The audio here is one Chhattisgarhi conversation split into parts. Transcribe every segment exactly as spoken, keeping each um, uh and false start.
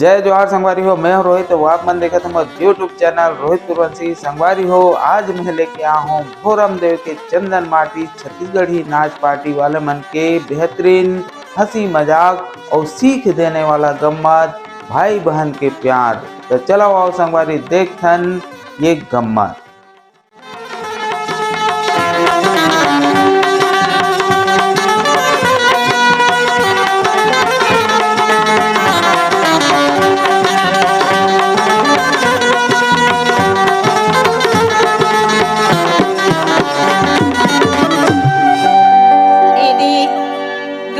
जय जोहार संगवारी हो, मैं हूं रोहित, अउ आप मन देखत हो मोर YouTube चैनल रोहित कुरवंशी। संगवारी हो, आज मैं लेके आया हूं भोरमदेव के चंदन माटी छत्तीसगढ़ी नाच पार्टी वाले मन के बेहतरीन हंसी मजाक अउ सीख देने वाला गम्मत भाई बहन के प्यार। तो चलो आओ संगवारी, देखथन ये गम्मत। ए दे,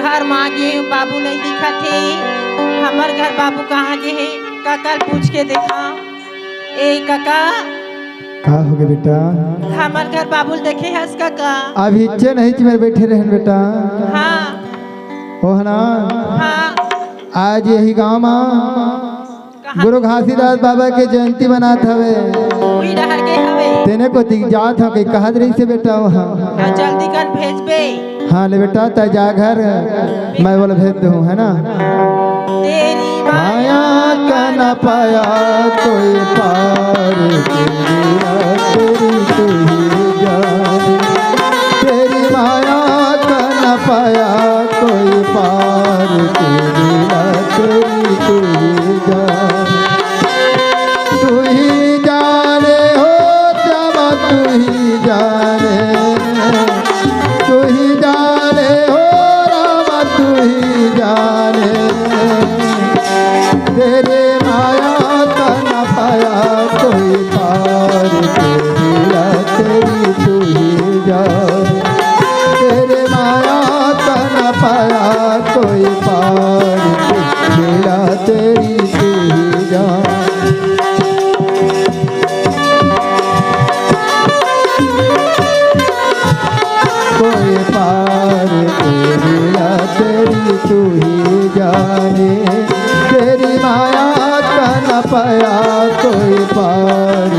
घर म आगे बाबू नइ दिखत हे। हमर घर बाबू कहाँ गे हे? कका ल पूछ के देखा। ए कका, का होगे बेटा? हमर घर बाबू ल देखे हस कका? अभी इच्छे नहीं च मेर बैठे रहन बेटा। हाँ। ओ हना? हाँ। आज यही गांव मा कहाँ? गुरु घासीदास बाबा के जयंती मनात हवे। उही डहर गे हवे। तेने कोती जात हंव कहि कहत रहिसे बेटा ओहा। हाँ, जल्दी कन भेजबे। हाँ ले बेटा, तैं जा घर, मैं ओला भेज देहूं, है ना? तेरी माया का न पाया कोई पार, तेरी रात तेरी तू ही जाने। तेरी माया का न पाया कोई पार, तेरी रात तेरी तू ही जाने। तू ही जाने हो श्यामा, तू ही जाने, तू ही जाने हो रामा, तू ही जाने। तेरे माया का न पाया कोई पार, तेरी रात तेरी तू ही जाने। तेरे माया का न पाया कोई पार, तेरी रात तेरी तू ही जाने। कोई पार तेरी लीला तेरी तू ही जाने, तेरी माया का न पाया कोई पार,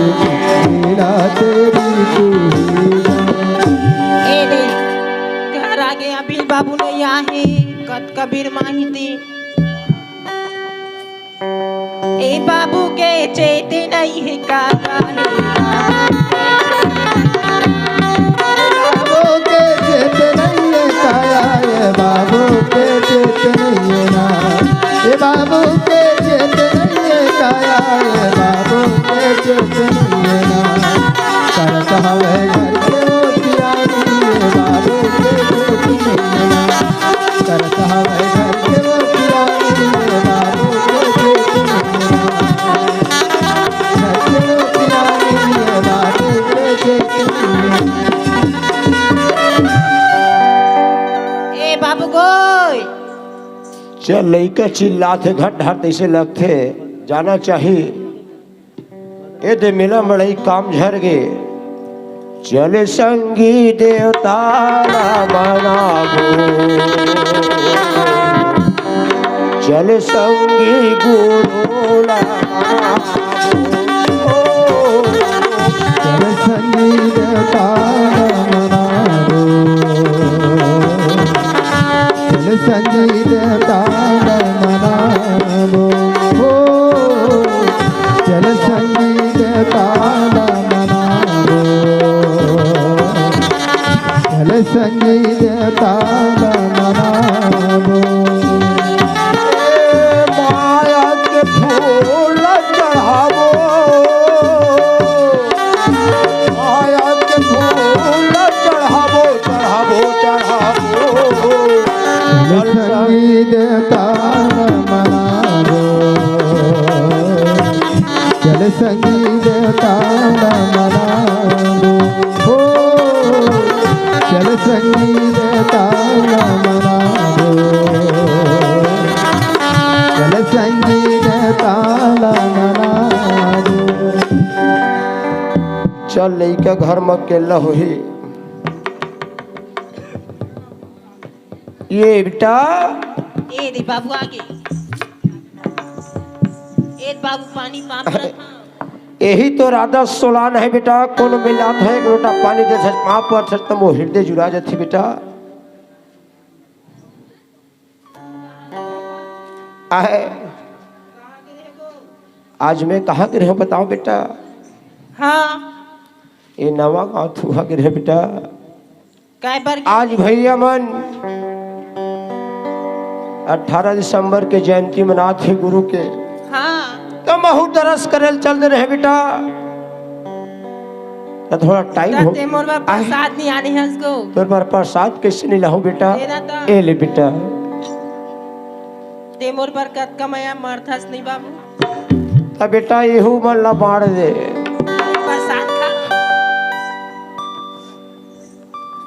लीला तेरी तू ही जाने। ए दे, घर आगे अभी बाबू नहीं आहे, कतका बेर माही ते। ए बाबू के चेत नइ हे काया, ए बाबू के चेत नइ हे काया, ए बाबू के चेत नइ हे ना, ए बाबू के चेत नइ हे काया, ए बाबू के चेत नइ हे ना। करत हवे घर के ओतियारी, ए बाबू के चेत नइ हे ना। करत हवय घर के ओतियारी, ये बाबू के चेत नइ हे ना। घर के ओतियारी, ये बाबू के चेत नइ हे ना। ए बाबू गोय। चल, लइका चिल्लाथे, घट ढार तइसे लगथे, जाना चाही। ए दे मेला मड़ई काम झर गे, चल संगी देवता ला मनाबो, चल संगी गुरु ला मनाबो। चल संगी देवता ला मनाबो, चल संगी देवता ला मनाबो। ओ, चल संगी देवता ला मनाबो, चल संगी देवता ला मनाबो। ए माया के फूल चढ़ाबो, माया के फूल चढ़ाबो, चढ़ाबो, चढ़ाबो। चल संगी देवता ला मनाबो, चल संगी देवता ला मनाबो, हो, चल संगी देवता ला मनाबो, चल संगी देवता ला मनाबो। चल लइका घर म अकेल्ला होही। ये बेटा। ए दे बाबू आगे। ए बाबू पानी पाप रखा। यही तो राधा सोलान है बेटा, कोनो मिलात है, एक लोटा पानी दे सच, माँ पर सच, तमो हृदय जुड़ा जाती बेटा। आहे। आज मैं कहाँ गे रहेंव बताओ बेटा? हाँ। ये नवा गाँव थुहा गे रहेंव बेटा। काय बर गे? आज भैया मन अठारह दिसंबर के जयंती मनात हे गुरु के। हाँ। त महूँ दरस करे ल चल दे रहेंव बेटा। त थोड़ा टाइम त हो। ते मोर बर आय। प्रसाद नइ लाने हस गो। तोर बर प्रसाद कइसे नइ लाहूँ बेटा? दे ना त। ए ले बेटा। ते मोर बर कतका मया मरथस नहीं बाबू। त बेटा एहू मन ला बांट दे। प्रसाद खा।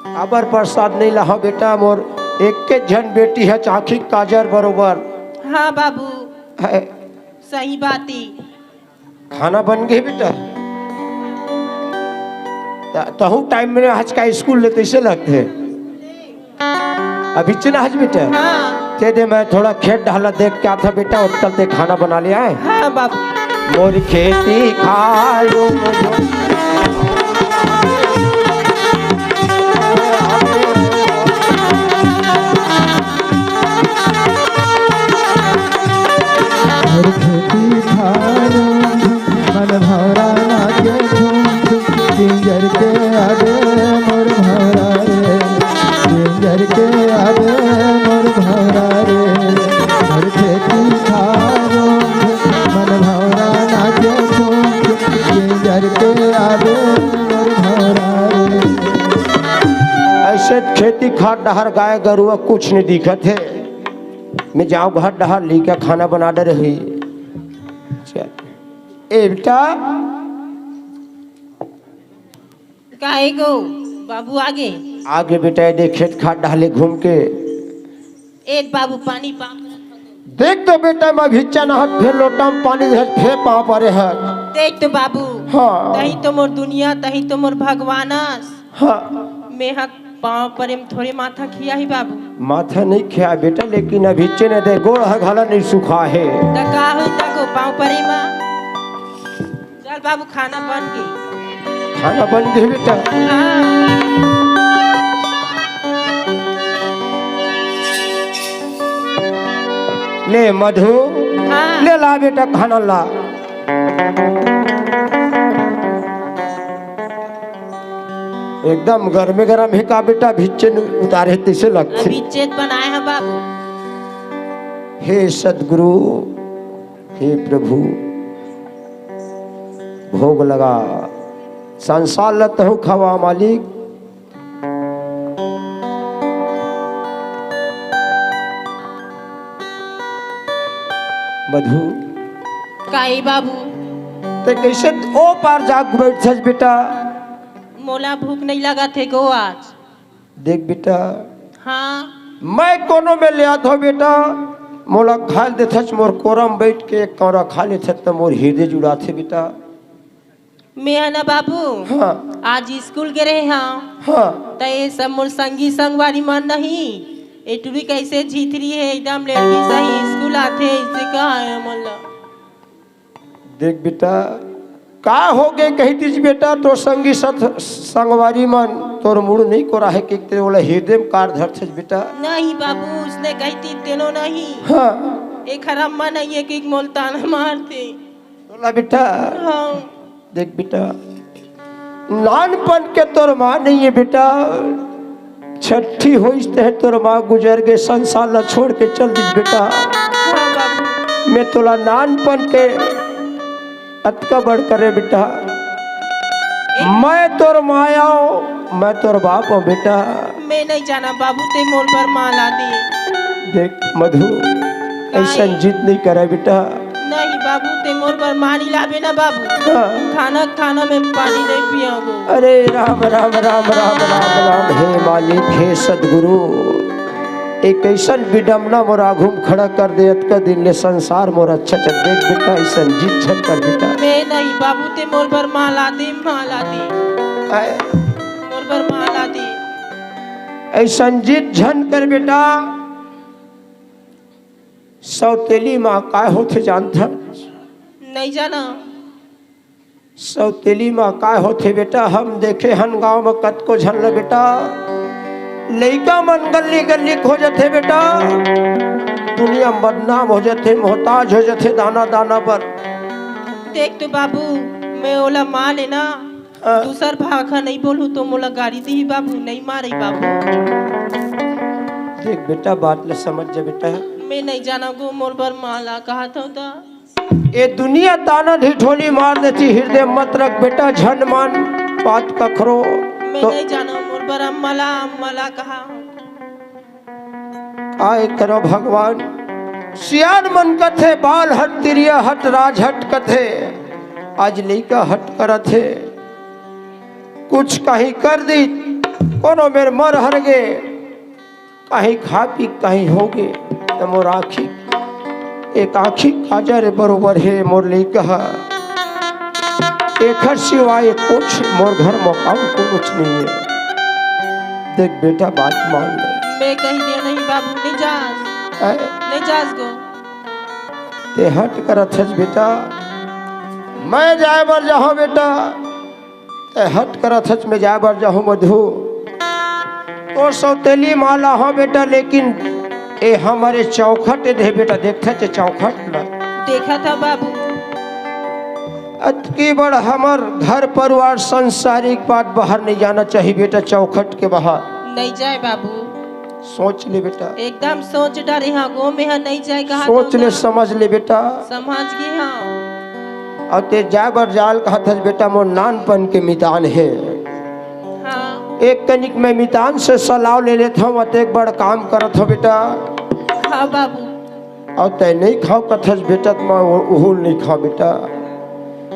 काबर प्रसाद नइ लाहूँ बेटा, मोर एके झन बेटी हे, आँखी काजर बरोबर। हाँ बाबू। हे। सही बात हे। खाना बन गे बेटा? त-, तहूँ टाइम में आज का स्कूल ले तइसे लगथे। अभी चला हस बेटा? हाँ। ते दे, मैं थोड़ा खेत डहर ला देख के आथँव बेटा, ओतका ले ते खाना बना ले आय। हाँ बाबू। मोर खेती खार मोर खेती खार मन भौरा नाचे झूम झूम। किंजर के आगे मोर भौरा रे, किंजर के आगे मोर भौरा रे। मोर खेती खार मन भौरा नाचे झूम झूम। किंजर के आगे मोर भौरा रे। अइसे खेती खार डहर गाय गरुवा कुछ नइ दिखत हे। मैं जाँव घर डहर, लइका खाना बना डरे हे। चल। ए बेटा। काय गो बाबू आगे? आगे बेटा, ए दे खेत खार डहर ले घूम के। ए बाबू पानी पा। देख तो बेटा, मैं भिच्चा नहात, फेर लोटा में पानी दे, फेर पाँव परे हे। देख तो बाबू। हाँ। तहीं तो मोर दुनिया, तहीं तो मोर भगवानस। हाँ। मेंहा पाँव परे में थोरे माथा खिया ही बाबू। माथा नइ खिया बेटा, लेकिन अभी चेने दे गोड़ ह घला नइ सुखा हे। त का होही त गो पाँव परे मा? चल बाबू, खाना बन गे। खाना बन गे बेटा। हाँ। ले मधु, हाँ। ले ला बेटा खाना ला। एकदम गरमे गरम हे का बेटा, भिच्चे न उतारे हे तइसे लगथे। अभी चेत बनाए हे बाबू। हे सतगुरु, हे प्रभु, भोग लगा, संसार ल तहूँ खवा मालिक। मधु। काई बाबू? ते कइसे ओ पार जाग बैठथस बेटा? मोला भूख नइ लगत हे गो आज। देख बेटा। हाँ। मैं कोनो में ले आत हँव बेटा, मोला खाय ल देथस, मोर कोरा म बइठ के एक कौरा खा लेथस त मोर हिरदे जुड़ाथे बेटा। मैं ह ना बाबू, हाँ। आज स्कूल गे रहे हँव। हाँ। त ये सब मोर संगी संगवारी मन नहीं, ए टुरी कइसे झिथरी हे, एकदम लेड़गी सही स्कूल आथे, अइसे कहा हे मोला। देख बेटा, का हो गे कहितिस बेटा, तोर संगी सत-, संगवारी मन तोर मुड़ नइ कोराहे कहिके ओला हिरदे म काट धरथस बेटा। नहीं बाबू, उसने कहितिस तेनो नहीं। हाँ। एक हराम मन आइए कि मोल ताना मारथे। तोला बेटा, हाँ। देख बेटा, नानपन के तोर माँ नइ हे बेटा, छट्ठी होइस तहे तोर माँ गुजर गे, संसार ला छोड़ के चल दिस बेटा। हाँ बाबू। मैं तोला नानपन के अतका बड़ करे बेटा, ए- मैं तोर माँ आँव, मैं तोर बाप हँव बेटा। मैं नइ जानँव बाबू, ते मोर बर माँ ला दे। देख मधु, अइसन जिद नइ करे बेटा। नहीं बाबू, ते मोर बर माँ नइ लाबे ना बाबू। हाँ। खाना, खाना में पानी नइ पियाबो। अरे राम, राम, राम, हे मालिक, हे सतगुरु, एक अइसन बिडम्बना मोर आघू म खड़ा कर दे, अतका दिन ले संसार मोर अच्छा चल। देख बेटा, अइसन जिद झन कर बेटा। मैं नहीं बाबू, ते मोर बर माँ ला दे, माँ ला दे। आय। मोर बर माँ ला दे। अइसन जिद झन कर बेटा। सौतेली माँ काय होथे जानथस? नइ जानँव। सौतेली माँ काय होथे बेटा, हम देखे हन गाँव म कतको झन ल बेटा, लइका मन गल्ली गल्ली खोजथे बेटा, दुनिया म बदनाम हो जथे, मोहताज हो जथे दाना दाना बर। देख तो बाबू, मैं ओला माँ ले ना हाँ। दूसर भाखा नहीं बोलूँ तो मोला गाड़ी दी बाबू, नहीं मारे बाबू। देख बेटा, बात ला समझ जा बेटा। मैं नहीं जाना गो, मोर बर माँ ला कहा था तो। ये दुनिया ताना ढिठोली मार देती, हृदय मत रख बेटा, झन मान बात कखरो। मैं तो नहीं जाना मोर बर अम्मा ला, अम्मा ला कहा। काय करो भगवान, सियान मन कथे, बाल हट तिरिया हट राज हट कथे, आज लइका हट करत हे। कुछ कहीं कर दी, कोनो मेर मर हर गे, कहीं खा पी कहीं हो गे, त मोर आँखी एक आँखी काजर बरोबर हे मोर लइका ह। एखर सिवाय कुछ मोर घर म अउ कुछ नहीं हे। देख बेटा, बात मान ले। मैं कही दे नहीं बाबू, नहीं जास। ऐ? नहीं जास गो। ते हट करत हस बेटा, मैं जाए बर जाहूँ बेटा। ते हट करत हस, मैं जाए बर जाहूँ मधु। तोर सौतेली माँ ला हूँ बेटा, लेकिन ए हमर चौखट दे बेटा, देखत हस चौखट ला। देखत हँव बाबू। अतकी बड़ हमर घर परिवार, संसारिक बात बाहर नहीं जाना चाहिए बेटा, चौखट के बाहर। नहीं जाए बाबू। सोच ले बेटा। एकदम सोच डारे हँव गो, मैं ह नहीं जाए कहा सोच ले, समझ ले बेटा। समझ गे हँव। अउ ते जाए बर जाल कहत हस बेटा, मोर नानपन के मितान हे। हाँ। एक कनिक मैं मितान से सलाह ले लेत हँव, अतेक बड़ काम करत हँव बेटा। हाँ बाबू। अउ तैं नहीं खाव कथस बेटा, त मैं उहू नहीं खाव बेटा।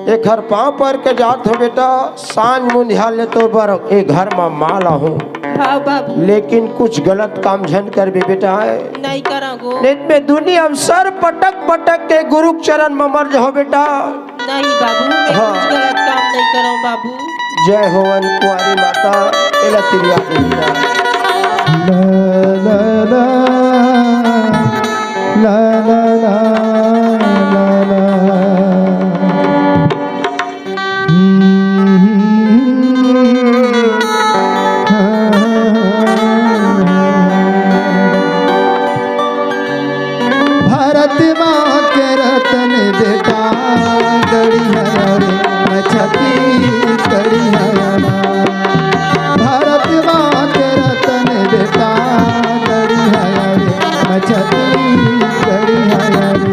एखर पाँव पर के जात हँव बेटा, सांझ मुंधिया ले तोर बर ए घर म माँ ला हूँ। हाँ बाबू। लेकिन कुछ गलत काम झन करबे बेटा। नहीं करँव गो। नहीं त मैं दुनिया म सर पटक पटक के गुरु के चरण म मर जाहूँ बेटा। नहीं बाबू, मैं हाँ। कुछ गलत काम नहीं करँव बाबू। जय हो अन कुंवारी माता, एला तिरिया देवता। ला, ला, ला, ला, ला, ला, ला। भारत माँ के रतन बेटा, गढ़िया रे, मैं छत्तीसगढ़िया ना। भारत माँ के रतन बेटा, गढ़िया रे, मैं छत्तीसगढ़िया रे।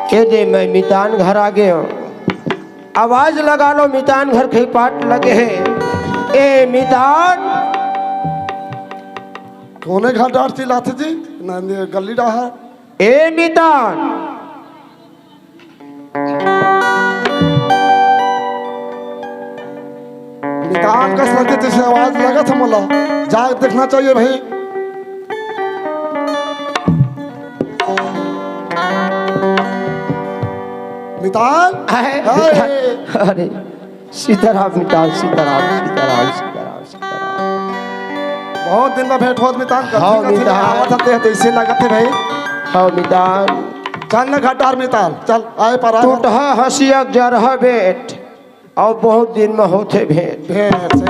ए दे, मैं मितान घर आ गे हँव। आवाज लगा लो, मितान घर के पाट लगे हे। ए मितान। कोने घर डार चिल्लाथे जी? ना, ने गली डाहर। ए मितान। मितान कस लगथे, जैसे आवाज लगथे मोला। जाके देखना चाहिए भाई। मितान? अरे, हाय। अरे, सीताराम मितान, सीताराम, सीताराम, सीताराम, सीताराम। बहुत दिन में भेंट होत मितान, कथी, हाँ, कथी मितान। आवत हते, तैसे लगत हे भाई। हाँ, मितान। चल न घटार मितान, चल, आए पर आए। टूटहा हँसिया जरहा बेंट, अउ बहुत दिन में होथे भेंट। भेंट से।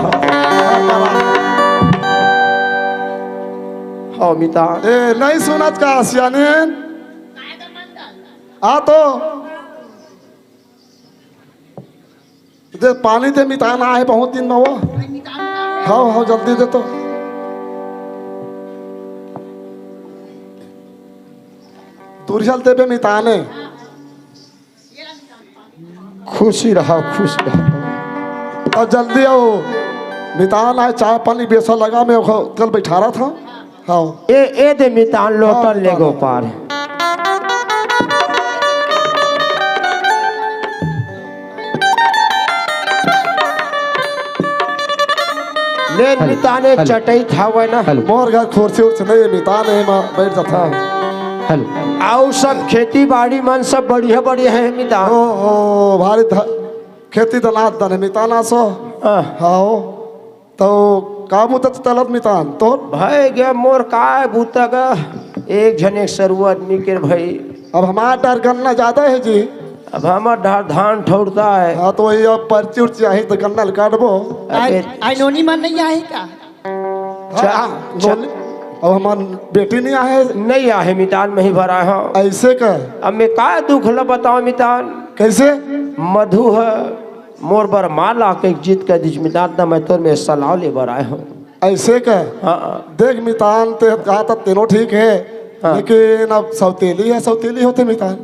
हाँ, मितान। ए, नहीं सुनत का, सियानेन? आ तो। दे पानी दे, मितान आए बहुत दिन में वो। हाँ, हाँ, जल्दी दे तो। दूरिया ल देबे मिताने। खुशी रहा, खुश रहा। अउ जल्दी आओ, मितान आए, चाय पानी बेसा लगा, मैं ओखर कल बैठा रहा था। हाँ। ए, ए दे मितान लोटन हाँ, ले गो पार। ले हेलो, मितान एक हेलो। चटई खावे ना। हेलो। मोर घर खुर्सी उर्सी नहीं हे, मितान हे, माँ बैठ जाता। हाँ। हेलो। अउ सब खेती बाड़ी मन सब बढ़िया बढ़िया हे मितान। ओ, ओ, भारी ध-, खेती धनादन हे मितान आसो। हाँ। हाँ। तो का बूता चलत मितान तोर? भय गे मोर का बूता गा, एक झन एक सरुआ आदमी के भाई। अब हमार डहर गन्ना ज्यादा हे जी। अब हमार डहर धान ठौरता हे। हाँ, तो वही अब पर्ची उर्ची आही तो गन्ना ल काटबो। अबे आई, आई नोनी मन नहीं आही का? हाँ, चा-, चा-, नोनी, अब हमार बेटी नहीं आहे। नहीं आहे मितान, मैं ही भरा हूँ। ऐसे का? अब मैं का दुख ल बताओ मितान? कैसे? मधु हे, मोर बर माला के जीत के दिस मितान, त मैं तोर में सलाव ले बर आए हूँ। ऐसे का? हाँ। देख मितान, ते कहा था तेनो ठीक है, हाँ। लेकिन अब सौतेली है, सौतेली होते मितान।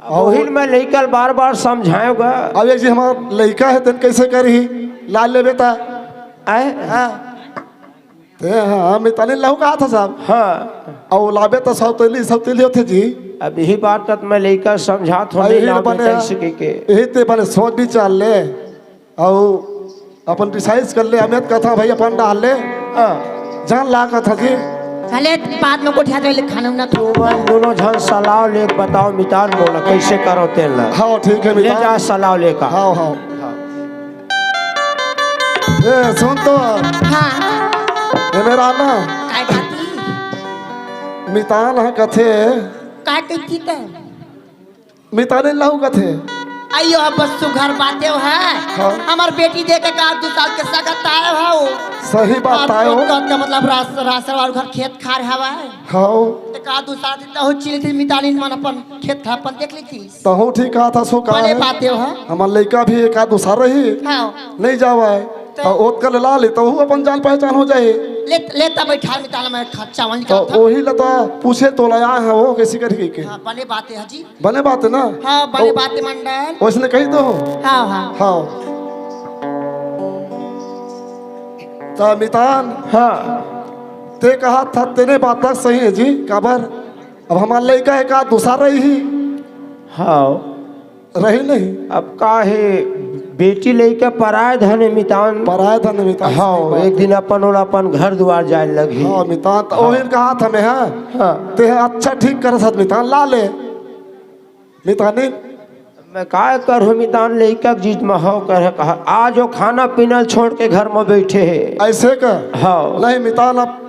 अब वही मैं लइका ल बार बार समझाएव गा। अब एक जी हमार लइका है, तेन कैसे करही? लाल लेबे ता। आए? हाँ। ते हाँ, मितान लहू कहा था साहब। हाँ। अउ लाबे त सौतेली, सौतेली होते जी। अब यही बात त मैं लइका समझात हूँ, अउ नहीं यही लाबे बने, कैसे के, के। यही ते बने सोच विचार ले। अउ अपन डिसाइड कर ले, अमित कथा भाई अपन डाल ले। हाँ। जान ला कथा जी। चले, बाद में कोठिया जाए ले खाना उना। तुमन दोनों झन सलाव ले बताओ मितान मोला कैसे करो तेन ला। हाँ, ठीक है ले मितान। जा सलाव लेकर। हाँ, हाँ। ए, सुन तो। हाँ। ए, मेरा ना। काय बात ही? मितान ह कथे। का कही त? मितान लहू कथे। अयो, अब बस सुघर बातें है। हाँ। हमार बेटी देखे का दू साल के सगत आए हो। सही बात आए हो। का, का मतलब रास-, रासन वाला घर खेत खार हवा है। हाँ। तो का दू साल दिन हो चिल थी मितान मन अपन खेत खार अपन देख ली थी। तहूँ ठीक कहा था सो का बने है? बातें हो। हमार लइका भी एक आध दूसर रही। हाँ। नहीं जावा है। तो तो ओतका ले ला ले, तहूँ अपन जान पहचान हो जाए। ले, ले तब बैठा मितान मैं खा-, चावल तो निकाल था। वही लता पूछे तो लाया है वो कैसी करके के। हाँ, बने बातें है जी। बने बात है ना? हाँ, बने तो बात है मंडल। वैसने कही तो हो। हाँ, हाँ। हाँ। त मितान, हाँ। ते कहा था, तेने बात सही है जी, काबर? अब हमार लइका एक आध दूसर रही ही। हाँ। रही नहीं। अब का है, बेटी लइका पराय धन है मितान। पराय धन है मितान, हाँ, सही बात एक है। दिन अपन ओला अपन घर दुआर जाए लगही। हाँ, मितान, त हाँ। ओहिन कहा था मैं, हाँ। हाँ। ते अच्छा ठीक करत हस मितान, ला ले। मितानी। मैं काय करहूँ मितान, लइका के जीत में हव कर कहा। आज वो खाना पीना छोड़ के घर में बैठे हे। ऐसे का? हाँ। नहीं मितान, अब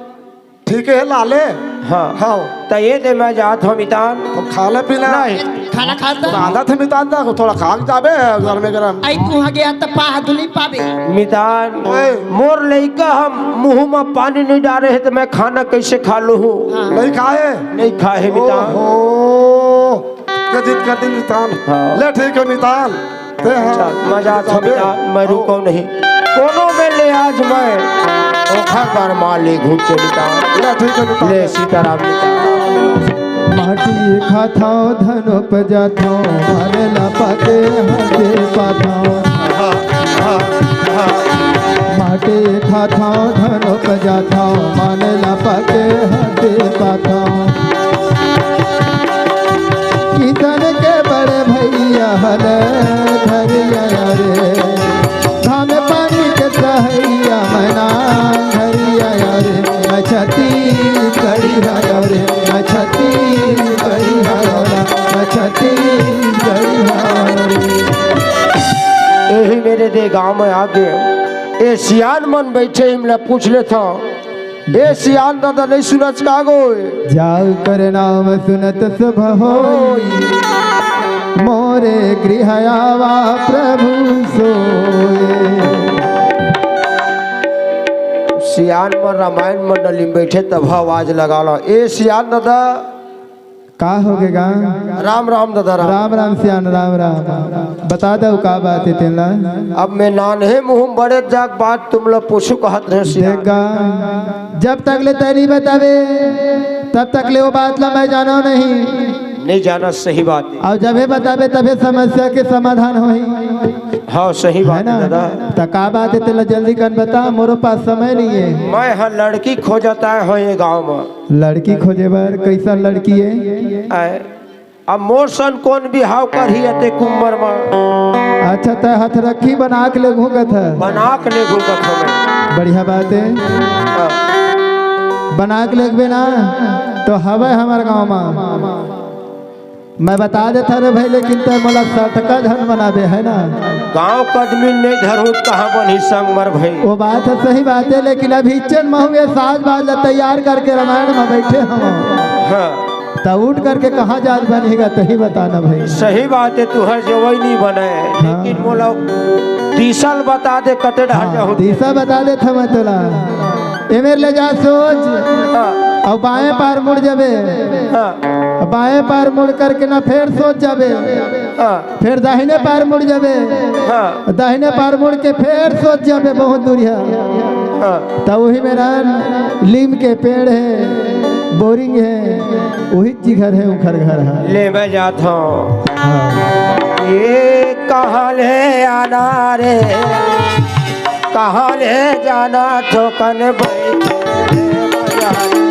ठीक है, ला ले। हाँ। हाँ। त ये दे, मैं जात हूँ मितान। तो खाना पीना। नहीं। खाना खा तो। आदत है मितान दा, थोड़ा खा के जाबे, घर में गरम। आई तू आ गया त पा हाथ नहीं पाबे। मितान, ओए। मोर लइका हम मुँह में पानी नहीं डारे है तो मैं खाना कैसे खा लूँ? हाँ। नहीं खाए? नहीं खाए मितान। ओहो। के जीत कर दिन मितान। हाँ। ले ठीक है मितान। ते हाँ। अच्छा, मजा अच्छा अबे। मितान, मैं रुको नहीं। कोनो में ले आज मैं ओखर पर माली घुट चलिता। ले ठीक है मितान। ले सीताराम मितान। माटी खाथव धन उपजाथव, मारे ला पाते हाथे पाथव। हाँ, हाँ, हाँ। माटी खाथव धन उपजाथव, मारे ला पाते हाथे पाथव। किसान के बड़े भैया हल धरिया रे, धाम पानी के सहैया मना धरिया रे, मैं छत्तीसगढ़ी हलो रे, मैं छत्तीसगढ़ी हलो रे, मैं छत्तीसगढ़ी हलो रे। यही मेरे दे गांव में आगे ए सियान मन बैठे, इमला पूछ लेता। ए सियान दादा, नहीं सुनत का गो? जाऊ कर नाम सुनत सुभ होई, मोरे गृह आवा प्रभु सोई। सियान मन रामायण मंडली में बैठे तब आवाज लगा लो। ए सियान दादा, का हो गे गा? राम राम दादा, राम। राम राम सियान, राम राम। बता दो का बात है तेला। अब मैं नान्हे मुँह बड़े जाग बात तुम लोग पूछू कहत रहे सियान। देख गा, जब तक ले तैं नहीं बताबे, तब तक ले वो बात ला मैं जानो नहीं। नहीं जाना, सही बात है। अउ जबे बताबे तबे समस्या के समाधान होही। हाँ, सही बात है ना? दादा। त का बात है तेला जल्दी कन बता, मोरो पास समय नहीं है। मैं हाँ लड़की खोजत आए हो ये गाँव में। लड़की खोजे बर? कैसन लड़की है? आए। अब मोर सन कोन बिहाव करही अतेक उम्र म? अच्छा, तैं हथरखी बना के लेगहूँ कथस। बना के लेगहूँ कथस मैं। बढ़िया बात है। हाँ। बना के लेगबे ना, तो हवे हमर गांव मा। मैं बता देथंव रे भाई, लेकिन तैं मोला सटका झन बनाबे, है ना? गांव के आदमी नहीं धरहूं त कहां बनही संगवारी भाई। वो बात है, सही बात है, लेकिन अभी चल महूं ये साज बाज ला तैयार करके रामायण मा बैठे हंव। हां। त उठ करके कहां जात बनही गा, तहीं बता ना भाई। सही बात है, तुंहर जवई नहीं बने, हां। लेकिन मोला दिशा ल बता दे, कते डहर हां, जाहूं। दिशा बता देथंव मैं तोला। ए मेर ले जा सोच, हां। अउ बाएं पार मुड़ जाबे। हां। बाएं पार मुड़ करके ना फेर सोच जाबे। हां। फेर दाहिने पार मुड़ जाबे। हां। दाहिने पार मुड़ के फेर सोच जाबे बहुत दूरिहा। हां। त उही मेर नीम के पेड़ हे, बोरिंग हे, उही जी घर हे, उंखर घर हे। ले मैं जात हंव। हां। ये कहां ले आना रे, कहां ले जाना, थोकन बैठ रे मजा ले।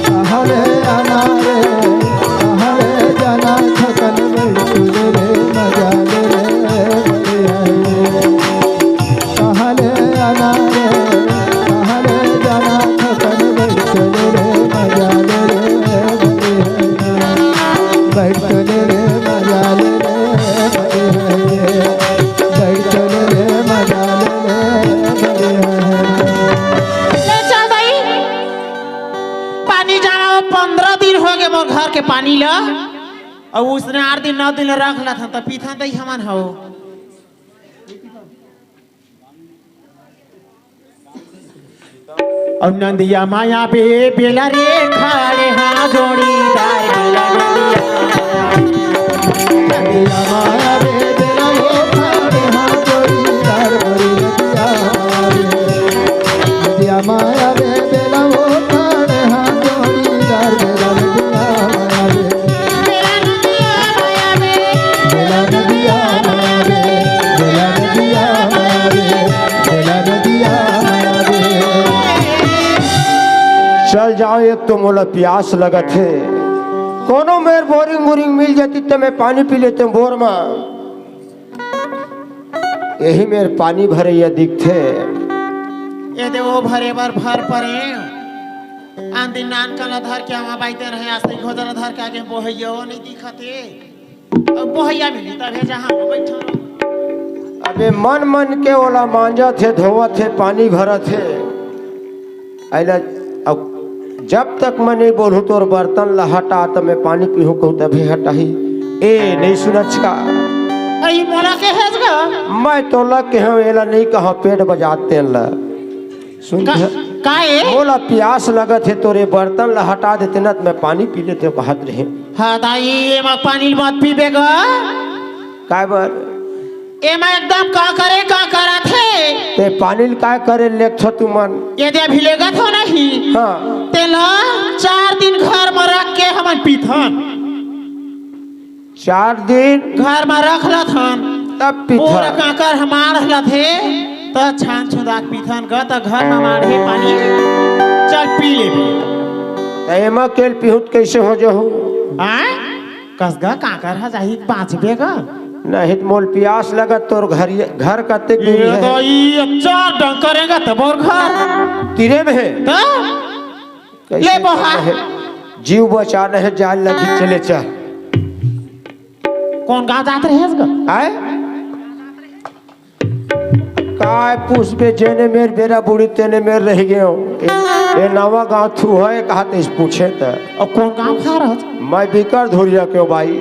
कहां ले आना रे, कहां ले जाना, थोकन बैठ रे मजा ले रे, बढ़िया रे। कहां ले आना रे, कहां ले जाना, थोकन बैठ रे मजा ले रे, बढ़िया रे। बैठ ले रे मजा ले रे, बड़े है ये। बैठ ले रे मजा ले रे, बड़े है। ले चल दाई, पानी जाना, पंद्रह दिन होगे मोर घर के पानी ला, अउ उसने आठ दिन नौ दिन ला रख लेथन, त पीथन दाई हमन हव। अउ नंदिया माया बे बेला रे, खड़े हां जोड़ीदार बेला नंदिया। नंदिया माया बे बेला वो, खड़े हां जोड़ीदार बड़ी नंदिया माया बे। नंदिया माया बे बेला वो, खड़े हां जोड़ीदार बेला नंदिया माया बे। बेला नदिया माया रे, बेला नदिया माया रे, बेला नदिया माया रे, बेला नदिया माया रे। चल जाओ, एक तो मोला पियास लगत हे, कोनो मेर बोरिंग वोरिंग मिल जाती त मैं पानी पी लेते बोर मा। यही मेर पानी भरइया दिखथे। ए दे वो भरे बर भर परे। आन दिन नान कला धर के आवा बाइते रहे, आज तक घोदरा धर के आगे बोहइया वो नहीं दिखत हे। अब बोहइया मिली तभे जहाँ हम बैठल रहो। अबे मन मन के ओला मांजत हे, धोवत हे, पानी भरत हे। अइला अब जब तक मैं नहीं बोलूँ तोर बर्तन ला हटा त मैं पानी पीहूँ कहूँ तभे हटाही। ए नहीं सुनच का? अई मोला के हेज गा? मैं तोला केहेंव, एला नहीं कहा पेट बजात तेन ला। सुन का, का ए? मोला पियास लगत हे, तोरे बर्तन ला हटा देते न त मैं पानी पी लेते कहत रहे। हाँ दाई, एमा पानी मत पीबे गा। काय बर? एमा एकदम का करे का करत हे। ते पानी ल काय करे लेगथो तुमन? ये दे अभी लेगत हो नहीं। हाँ। तेला चार दिन घर म रख के हमन पीथन। चार दिन? घर म रख लथन। तब पीथन। पूरा कांकर हमार लथे, त छान छुंदा के पीथन ग, त घर म माढ़े पानी। चल पी ले भी। त एमा केल पीहूत कैसे हो जहू? आय? कस ग कांकर ह जाही त बाँचबे ग। नहीं त मोल पियास लगत तोर घर, घर कतेक दूरी ये हे? तो ई अच्छा डंग करेगा त मोर घर। तीरे में हे? त? कैसे ले बहा। करना हे? जीव बचाना हे, जान लगी, चले चल। कौन गाँव जात रहे हस ग? आय? काय पूछबे, जेने मेर बेरा बूढ़ी तेने मेर रह गयो। ए, ए नवा गाँव थू है, कहा तेस पूछे त। और कौन गाँव खा रहा? मैं बिकर धुरिया क्यों भाई?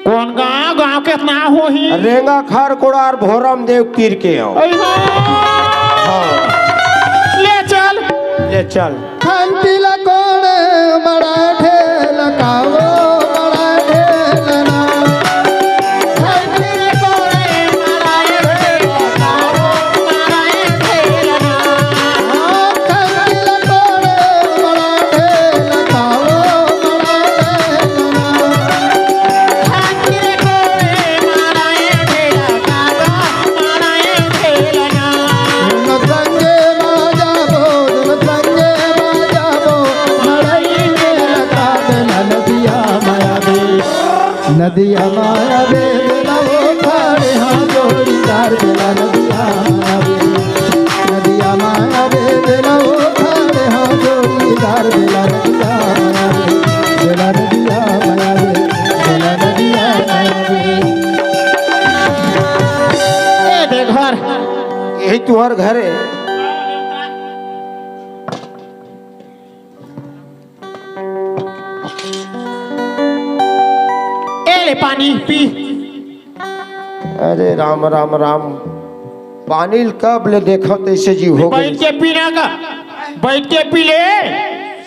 कौन गाँव? गाँव के नाम होही? रेंगा खार कोड़ार भोरम देव तीर के हो। अरे हाँ। हाँ। ले चल। ले चल। खंती ला कोड़े मड़ा ढेल कावो मड़ा ढेल ना। खंती ला कोड़े मड़ा ढेल कावो मड़ा ढेल ना। खंती ला कोड़े मड़ा ढेल कावो मड़ा ढेल ना। खंती ला कोड़े मड़ा ढेल कावो मड़ा ढेल ना। संगे मा जाबो, संगे मा जाबो, मड़ई में लगा दे नदिया माया बे। नदिया माया बे, बेला वो खाड़े हाँ जोड़ीदार, बेला नदिया माया बे। नदिया माया बे, बेला वो खाड़े हाँ ए तुहर घर हे। ए ले पानी पी। अरे राम, राम, राम। पानी ल कब ले देखव तइसे जीव हो बइठ गइस। के पीना का, बइठ के पी ले।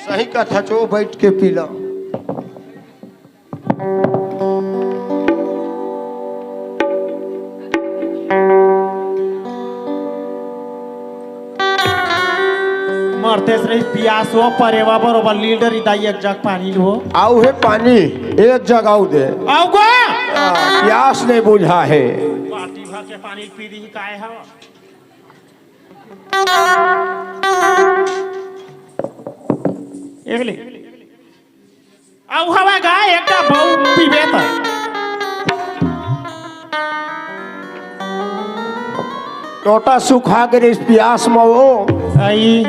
सही कथस ओ, बइठ के पी ला। मरतेस रही पियास हो, परेवा बरोबर लील डरी दाई एक जग पानी लो। आऊ हे पानी, एक जग आऊ दे। आऊ गो? आ, पियास नहीं बुझा हे। बाल्टी भर के पानी पी दी काय हवा। एक ले। अउ हवय गा, एकटा बऊ पीबे त। टोटा सुखा गे रिहिस पियास म ओ। अई।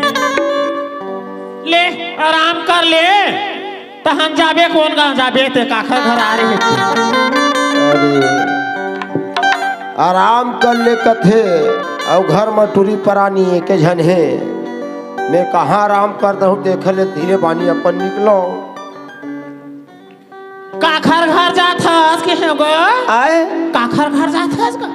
ले, आराम कर ले। तहन जाबे कोन गाँव जाबे ते काखर घर आ रहे। अरे, आराम कर ले कथे, अउ घर म टूरी परानी एके झन हे। मैं कहाँ आराम कर दहूँ, देख ले धीरे बानी अपन निकलो। काखर घर जात हस के हे गो? आय? काखर घर जात हस का?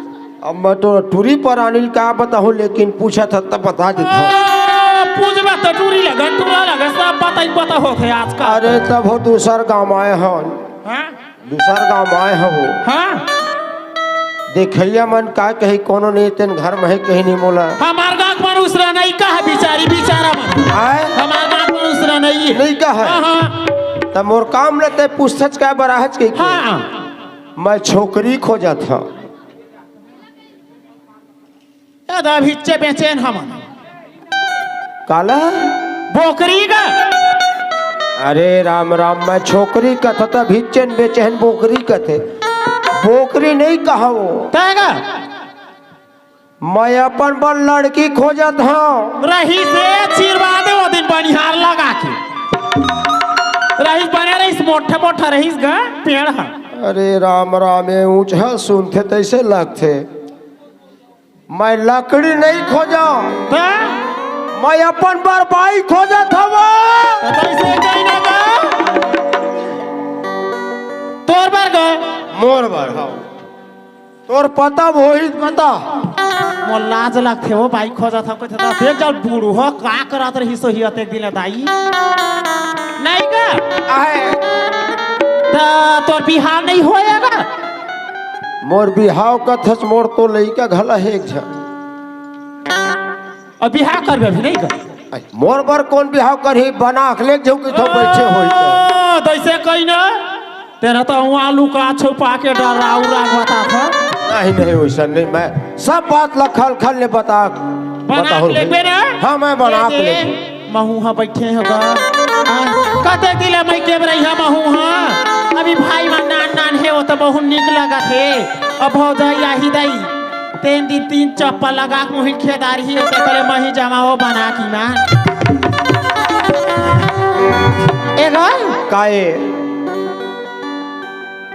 अब मैं तो टूरी परानी ल का बताहूँ, लेकिन पूछत हस त बता देत हँव। ओ, पूछबा त टूरी लगे, टूरा लगे, सब पता ही पता होथे आजकल। अरे तब हो दूसर गाँव आए हन। हाँ? दूसर गाँव आए हवो। हाँ? देखइया मन का कही, कोनो नहीं तेन घर में हे कही नहीं मोला। हमार गाँव के मनुष्य नहीं कहा बिचारी, बिचारा मन। आय? हमार गाँव के मनुष्य नहीं है। नहीं कहा। हाँ, हाँ। त मोर काम ल ते पूछथच का बराहच के? हाँ। मैं छोकरी खोजत हँव। ए दा भिच्चे बेचेन हमन। काला? बोकरी का। अरे राम राम, मैं छोकरी कथँव त भिच्चेन बेचेन बोकरी कथे। बोकरी नहीं कहा वो। तय का? मैं अपन बर लड़की खोजत हँव। रहिस हे आशीर्वाद ओ दिन बनिहार लगा के। रहिस बने रहिस, मोठा मोठा रहिस गा पेड़ ह। अरे राम राम, ए ऊँच ह सुनथे तइसे लगथे। मैं लकड़ी नहीं खोजँव। त? मैं अपन बर बाई खोजत हँव। त तइसे कही ना गा। तोर बर गा। मोर बर, हाँ। तोर पता होही पता। मोर लाज लगथे ओ, बाई खोजत हँव कथे त। देख जा बूढ़ो ह का करत रहिस होही अतेक दिन ले दाई। नहीं गा? आय। त तोर बिहाव नहीं होय गा? मोर बिहाव कथस, मोर तो लइका घला हे एक झन। अब बिहाव करबे अभी नहीं गा? आय, मोर बर कोन बिहाव करही? बना के ले जाहूँ कथँव बइठे होही त। ओ, तइसे कही ना। तेरा तो हूँ आलू का छुपा के डरा उरा बताथस। नहीं, नहीं, वइसन नहीं, मैं सब बात ल खल खल ले बता, बना बताहूँ के लेबे ना? हाँ, मैं बना के लेबे। महूँ ह बइठे हँव गा। आ, कतेक दिन ले मैं के बरई ह महूँ ह। अभी भाई मन नान नान हे, ओ त बहुत नीक लगत हे। अब भौजाई आही दाई। तेन दिन तीन चप्पल लगा के मुही खेदार ही होते करे मही जमा हो बना की ना। ए गा? काए?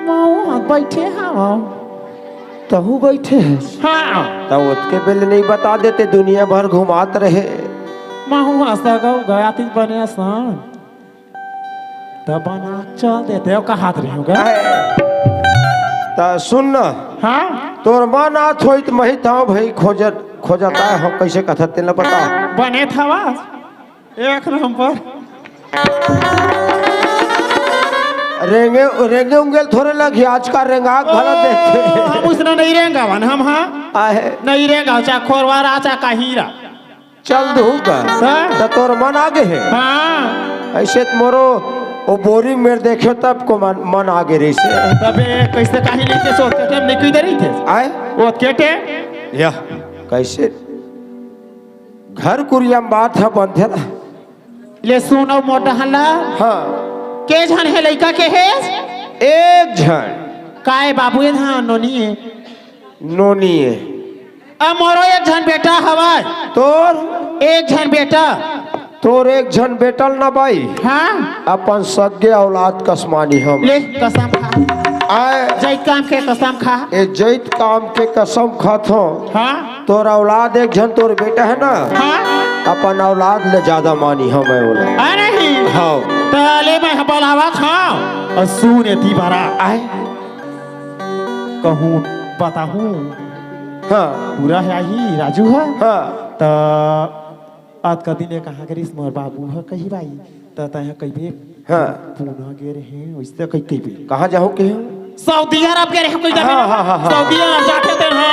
महूँ ह बइठे हँव। तहूँ बइठे हस? हाँ। त ओतके बेले नहीं बता देते, दुनिया भर घुमात रहे। महूँ ह सगौ गया ती बने सन। त बना चल देते हो, कहात रही हूँ गा। त सुन न। हाँ? तोर मन आत होही त मही तहूँ भाई खोजत, खोजत आए हँव, कइसे कथस तेला बता। बने थवा। एक नंबर। रेंगे, रेंगे उंगेल थोरे लगही, आजकल रेंगा घला देथे। हम उसने नहीं रेंगावन, हम हाँ। आहे। नहीं रेंगा, चाहे खोरवारा, चाहे काहीरा। चल दूँ का? हाँ। त तोर मन आगे हे? हाँ। अइसे त मोरो ओ बोरिंग मेर देखे तब को मन, मन आगे रहिसे। तबे कइसे काहे नहीं के सोच के टाइम निकल दे रही थे? आय? वो के टाइम? या, कइसे? घर कुरिया म बात ह बनथे ना। ले सुन ओ मोटा हल्ला। हाँ। के झन हे लइका के हे? एक झन। काय बाबू ए धान नोनी हे? नोनी हे। अब मोरो एक झन बेटा हवय। तोर? एक झन बेटा। तोर एक झन बेटा ल ना बाई? हाँ। अपन सगे औलाद कस मानी हम। ले कसम खा। आय। जैत काम के कसम खा। ए जैत काम के कसम खाथों। हाँ। तोर औलाद एक झन तोर बेटा हे ना। हाँ। अपन औलाद ले जादा मानी हंव मैं ओला। अरे नहीं। हाँ। त ले मैं बलावत हंव। अउ सुन एती बरा। आय। कहूं बताहूं। हाँ। पूरा हे आही राजू ह। हाँ। त अतका दिन ले कहाँ गे रिहिस मोर बाबू ह कही बाई, त तैं ह कहिबे, हाँ। पूना गे रेहेंव, वइसे कहि कहिबे। कहाँ जाहूं कहे? सऊदी अरब गे रेहेंव कहि देबे। हाँ, हाँ, हाँ, हाँ। सऊदी अरब जाथे तेन ह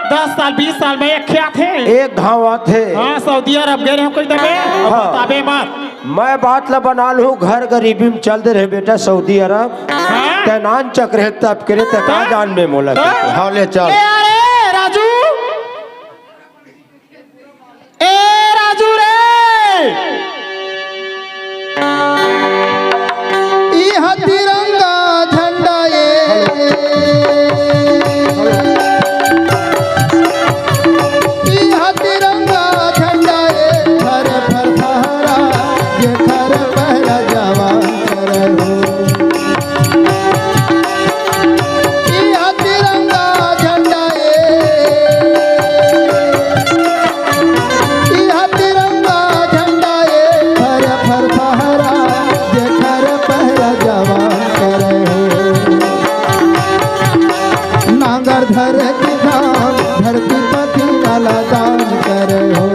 दस साल, बीस साल में एक खे आथे। एक घांव आथे। हाँ, सऊदी अरब गे रेहेंव कहि देबे, अउ हाँ। बताबे मत। मैं बात ला बना लूं, घर गरीबी में चल दे रहे बेटा सऊदी अरब। हाँ? तैं नानचक रहे तब के रे, तैं का हाँ? जान में मोला हाँ? के। हाँ, ले चल। ए, अरे, राजू। ए राजू रे, इहाँ तिरंगा झंडा ए, इहाँ तिरंगा झंडा ए, फर फर फहरा, जेखर पहरा जवान करे हो। इहाँ तिरंगा झंडा ए, इहाँ तिरंगा झंडा ए, फर फर फहरा, जेखर पहरा जवान करे हो। नांगर धर के धान, धरती पथिन ला दान करे हो।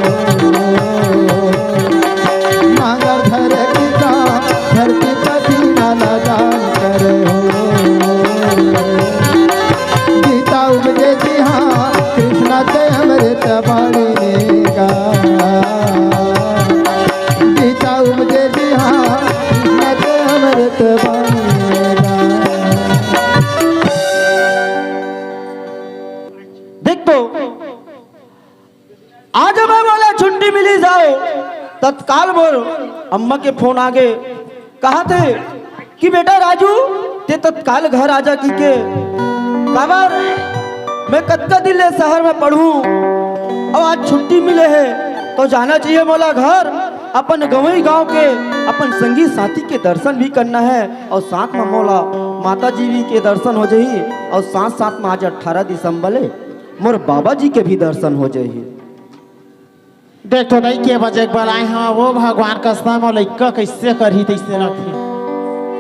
नांगर धर के धान, धरती पथिन ला दान करे हो। गीता उपजे जिहाँ, कृष्णा के अमृत बाणी ने गा। गीता उपजे जिहाँ, कृष्णा के अमृत बाणी ने गा। देख तो, आज मैं मोला छुट्टी मिली जाओ, तत्काल मोर अम्मा के फोन आगे, कहाथे कि बेटा राजू, तैं तत्काल घर आ जा कहिके। काबर मैं कतका दिन ले शहर में पढ़हूं, अउ आज छुट्टी मिले हे, त जाना चाहिए मोला घर, अपन गंवई गांव के, अपन संगी साथी के दर्शन भी करना हे, अउ साथ में मोला माता जी के दर्शन हो जाही, अउ साथ साथ में आज अठारह दिसंबर ले मोर बाबा जी के भी दर्शन हो जाही। देख तो दाई, के बजे के बलाए हंव, वो भगवान कसम, वो लइका कइसे करही तइसे लगथे।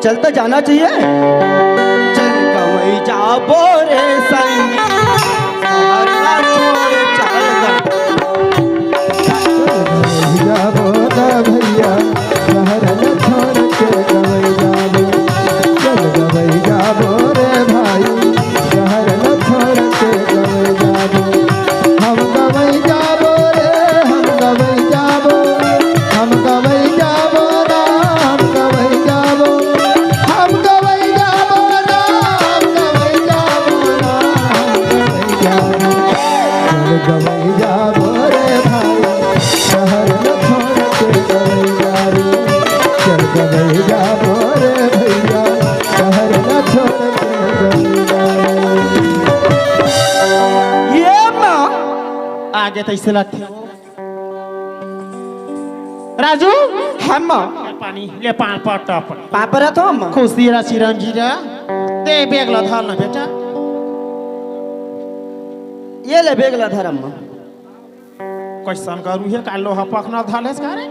चल त जाना चाहिए। चल गवई जाबो रे संगी, शहर ला छोड़ चल गवई। जाबो ना भैया, शहर ला छोड़ के गवई जाबो। चल गवई जाबो रे भाई, शहर ला छोड़ के गवई जाबो। हम गवई जाबो रे, हम गवई जाबो, हम गवई जाबो ना, हम गवई जाबो, हम गवई जाबो ना, हम गवई जाबो ना, हम गवई जाबो। चल गवई जाबो रे भाई, शहर ला छोड़ के गवई जाबो। चल गवई जाबो रे भैया, शहर ला छोड़ के गवई जाबो। ये माँ, आगे तइसे लगथे। राजू, हम पानी ले, पान पट अपन। पापरा तो हम। खुशी रा चिरंजी रा। दे बेग ला धर ना बेटा। ये ले बेग ला धर अम्मा। कइसन गरू हे, का लोहा पखना धर लेस का रे?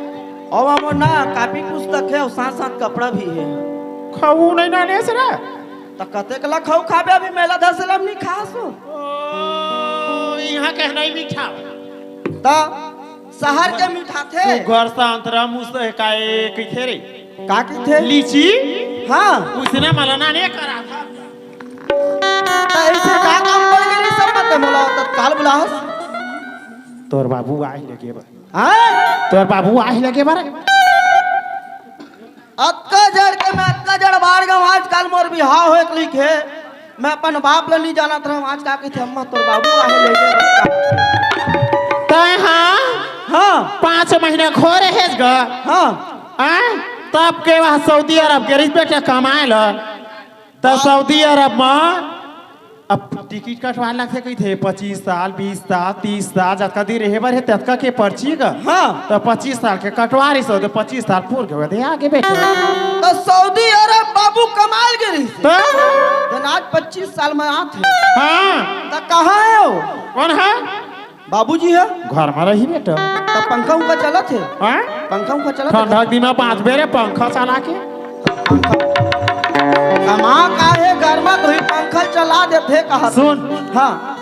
अउ अम्मा ना, कापी पुस्तक हे अउ साथ साथ कपड़ा भी हे। खऊ नहीं ना लेस रे? त कतेक ला खऊ खाबे, अभी मेला धर से ला नहीं खासो। ओ, इहाँ के नहीं मिठाव। त शहर के मिठाथे। तू घर से अंतरा मुँह से काए कइथे रे? का कइथे? लीची? हाँ। उसने मलना नहीं करा था। त ऐसे का काम पड़ गए रे, सब मत बोला, तत्काल बुलाहस। तोर बाबू आए लगे बा। हाँ? तोर बाबू आए लगे बा रे। अतका जड़ के मैं अतका जड़ बाढ़ गंव, आजकल मोर बिहाव होए के लिखे, मैं अपन बाप ल नहीं जानत रहूं, आज का कहिथे, "अम्मा, तोर बाबू आहे, ले गे बच्चा।" तय हाँ? हाँ। पाँच महीना खो रहेस ग। हाँ। आय? तब के वहाँ सऊदी अरब गे रहिस बेटा कमाए ल। त सऊदी अरब म अब टिकट कटवाए लगथे कहिथे, पच्चीस साल, बीस साल, तीस साल, जतका दिन रहे बर हे, ततका के पर्ची गा। हाँ। त पच्चीस साल के कटवा रहिस, त पच्चीस साल पूर गे, ओदे आगे बेटा। त सऊदी अरब बाबू कमाए ल गे रहिस। त? त आज पच्चीस साल में आत हे। हाँ। त कहाँ हे वो? कोन हे? बाबूजी हे? घर में रही बेटा। त पंखा उंखा चलत हे? हाँ? पंखा उंखा चलत हे? ठंडा के दिन में बाँचबे रे पंखा चला के। कमा का हे घर में, तो ही पंखा चला देथे कहा। सुन। हाँ।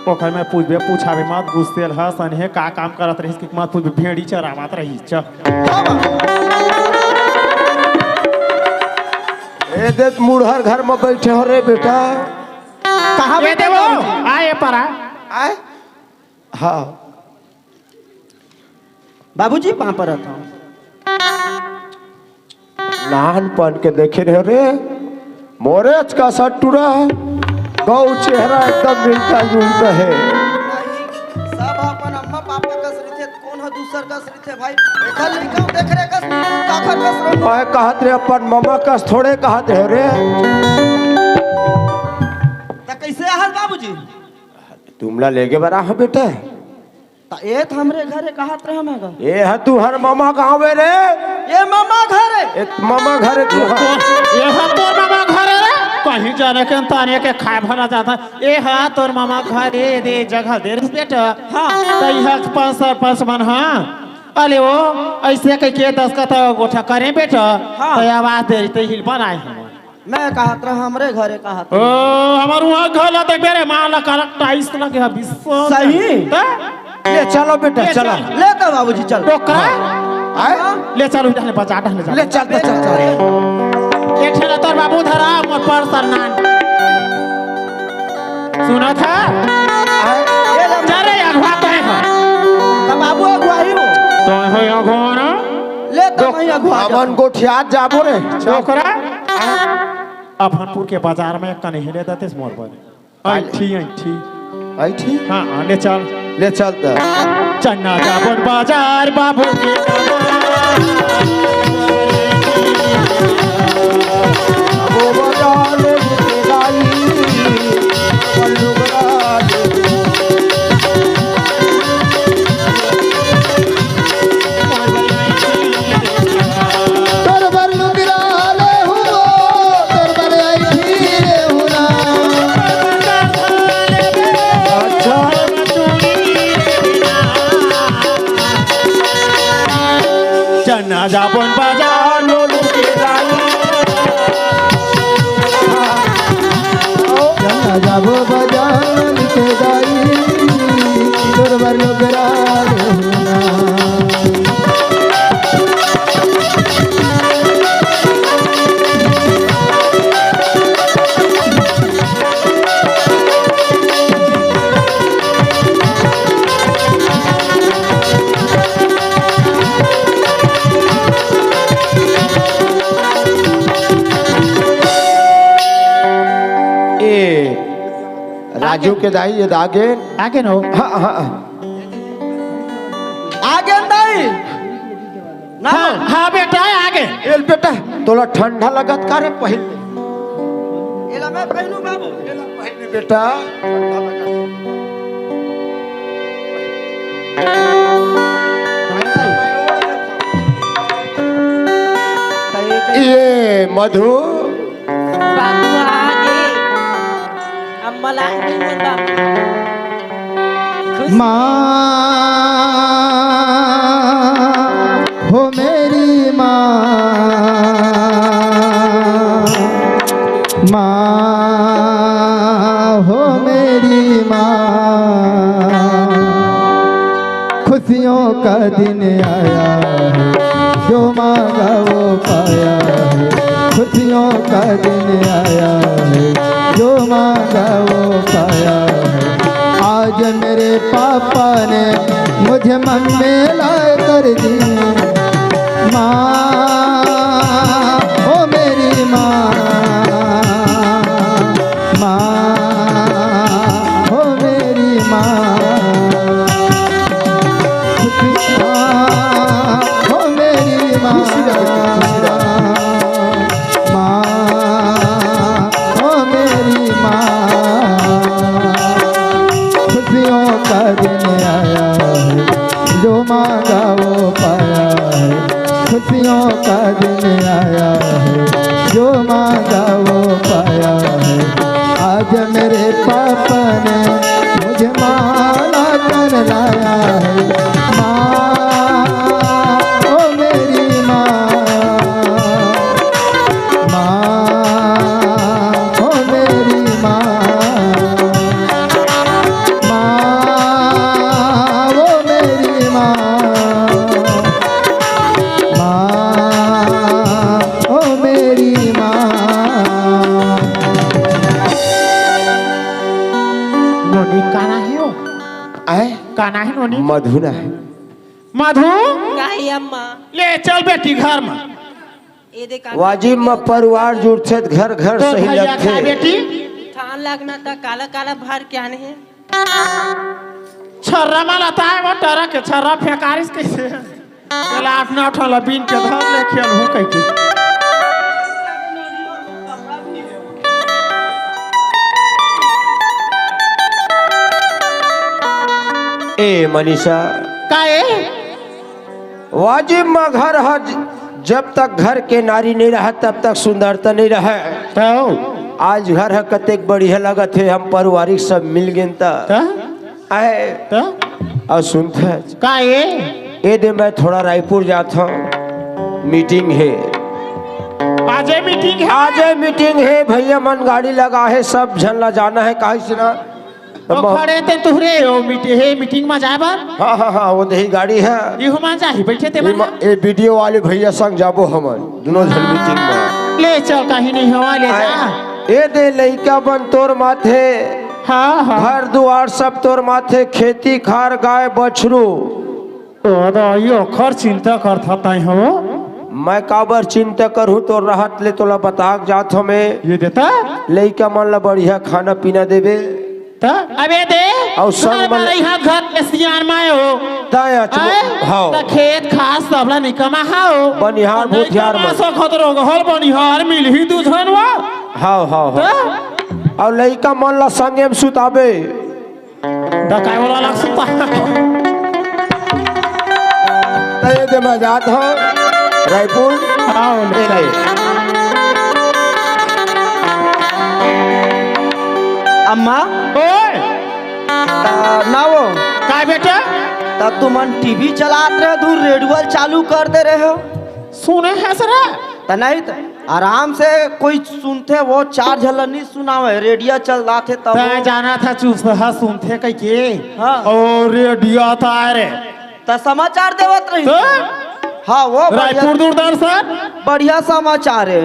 ओकर में पूछबे, पूछाबे मत, गुस्सेल हस, अनहे का काम करत रहिस कि मत पूछबे, भेड़ी चरावत रहिस, च। हाँ बा। ए दे, मुड़हर घर में बैठे हो रे बेटा। कहाँ ए बैठे देवो, हो? आ ए पर आ। आए? हाँ। बाबूजी, पाँव परत हँव। नानपन के देखे रहे रे, मोरेच कस टूरा, गऊ चेहरा एकदम मिलता जुलता हे। सब अपन अम्मा पापा कस रहिथे, कोन ह दूसर कस रहिथे भाई? एकर लइका देख रे कस, काखर कस रहिथे। मैं कहत रे अपन ममा कस थोड़े कहत रहे रे। त कइसे आहस बाबूजी? तुमला लेगे बर आहो बेटा। त ए त हमरे घरे कहत रहे मैं गा। ए ह तुहर ममा गाँव हे रे। ए ममा घर हे। ए ममा घर हे तुहर। तो, ए ह तोर ममा घर हे रे। कहीं जाने के ताने के खाए भला जाता। ए ह तोर ममा घर हे, दे जगह दे रे बेटा। हाँ। त इहाँ पंच सरपंच मन, हाँ। अले वो, अइसे कहिके दस्खत गोठा करे बेटा। हाँ। त आवाज दे रही, त हिल बनाए हम। मैं कहत रहा, हमरे घरे कहत ओ, रहा। हमर उहाँ घर ला देखबे रे, माँ ला काला टाइल्स लगे हे, बिस्सो। सही? त? ले चलो बेटा, ले चलो। चल। ले तो बाबूजी, चल। टोकरा? आए? ले चलो, इधर ले बजा, इधर ले जा। ले चल, ले चल, चल। एक ठेला तोर बाबू धरा, मोर पर सरनान। सुनत हे? आए? ये ले। जा रे, अगवा तय हे। त बाबू अगुवाही हो। तय हे अगवा ना? ले तो मैं अगुवा जा। हमन गोठियात जाबो रे। टोकरा? अफनपुर के बाजार में कने हेले दतेस मोर बर। ऐठी, ऐठी। ऐठी? हाँ, हाँ, ले चल। ले चल त। चन्ना जाबोन बाजार बाबू के। वो बाजार के दाई, पल्लू बड़ा। तोर बर लुगरा ले हूँ, तोर बर ऐठी ले हूँ ना। अच्छा। चन्ना जाबोन बाजार लो लुगरा। चन्ना जाबो बाजार के दाई, तोर बर लुगरा ले हूँ ना। ए, राजू के दाई, ये दागे। आगे न हो। हाँ, हाँ। आगे न दाई। ना। हाँ, हाँ बेटा, आगे। एल बेटा, तोला ठंडा लगत का रे पहले? एला मैं पहनू बाबू। एला पहले बेटा, ठंडा लगत। ये मधु। बाबू आगे। अम्मा ला नहीं बा। खुश माँ हो मेरी माँ, माँ हो मेरी माँ, खुशियों का दिन आया है, जो मांगा वो पाया है। खुशियों का दिन आया है, जो मांगा वो पाया है। आज मेरे पापा ने मुझे मम्मी ला कर दी। माँ, ओ मेरी माँ, माँ, ओ मेरी माँ, माँ, ओ मेरी माँ, माँ, ओ मेरी माँ। खुशियों का दिन आया है, जो मांगा वो पाया है। आज मेरे पापा ने मुझे माला पहनाया है। माँ, ओ मेरी माँ, माँ, ओ मेरी माँ, माँ, ओ मेरी माँ, माँ, ओ मेरी माँ। नोनी, का नाम हे वो? आय? का नाम हे नोनी? मधु नाम हे। मधु? नहीं अम्मा। ले चल बेटी घर में। ए दे का वाजिब में परिवार जुड़थे त घर घर तो सही भैया लगथे। का बेटी? थान लगना त काला काला भर के आने हे। छर्रा मा लताए वो टरक के छर्रा फेंकारिस कइसे? चला आठ नौ ठो ला बीन के धर ले खेल हूँ कहिके। ए मनीषा, का ए? वाजिब म घर ह ज-, जब तक घर के नारी नइ रहय, तब तक सुंदरता नइ रहय। तौ। आज घर ह कतेक बढ़िया लगत हे, हम पारिवारिक सब मिल गेन त। त? आए। त? अउ सुनत हस? का ए? ए दे मैं थोड़ा रायपुर जात हंव, मीटिंग हे। आजे मीटिंग हे? आजे मीटिंग हे, भैया मन गाड़ी लगा हे, सब झन ला जाना हे, काहे से ना तो म- खड़े ते तुहरे हो मीट-, हे मीटिंग मा जाए बर? हाँ, हाँ, हाँ, वो दही गाड़ी हे। इहू मा जाही, बइठे ते मन। ए वीडियो वाले भैया संग जाबो हमन, दुनों झन मीटिंग मा। ले चल, कहीं नहीं हवा, ले जा। आए, ए दे लइका मन तोर माथे, हाँ, हाँ। घर दुआर सब तोर माथे, खेती खार, गाय बछरू। तो दाई, ओखर चिंता करथा ताई हो। मैं काबर चिंता करहूँ, तोर रहत ले तोला बता के जात हंव मैं। ए दे त? लइका मन ला बढ़िया खाना पीना देबे। त? अबे दे, अउ संग घर में में रही हा, घर के सियान माय हो। तय अच-, आय? हाव। त खेत खास सबला निकमा हाव। बनिहार अउ भूथियार नइ कमा मन। सकत रोगहल बनिहार मिलही दू झन वा। हाव, हाव, हाव। त? अउ लइका मन ला संगे में सुताबे। डकाए वाला लग सकता। त ए दे मैं जात हंव रायपुर। हाँ, ले। ए दे। अम्मा। ओए। त ना वो। काय बेटा? त तुमन टीवी चलात रहे, धुर रेडियो चालू कर दे रहे हो। सुने हस रे? त नहीं त आराम से कोई सुनथे, वो चार झन ल नइ सुनावे, रेडियो चलाथे तब तैं वो। जानत हस चुसहा सुनथे कहिके। हाँ। अउ रेडियो त आय रे। त समाचार देवत रहिस। त? हाँ, वो बढ़िया, रायपुर दूरदर्शन। बढ़िया समाचार हे।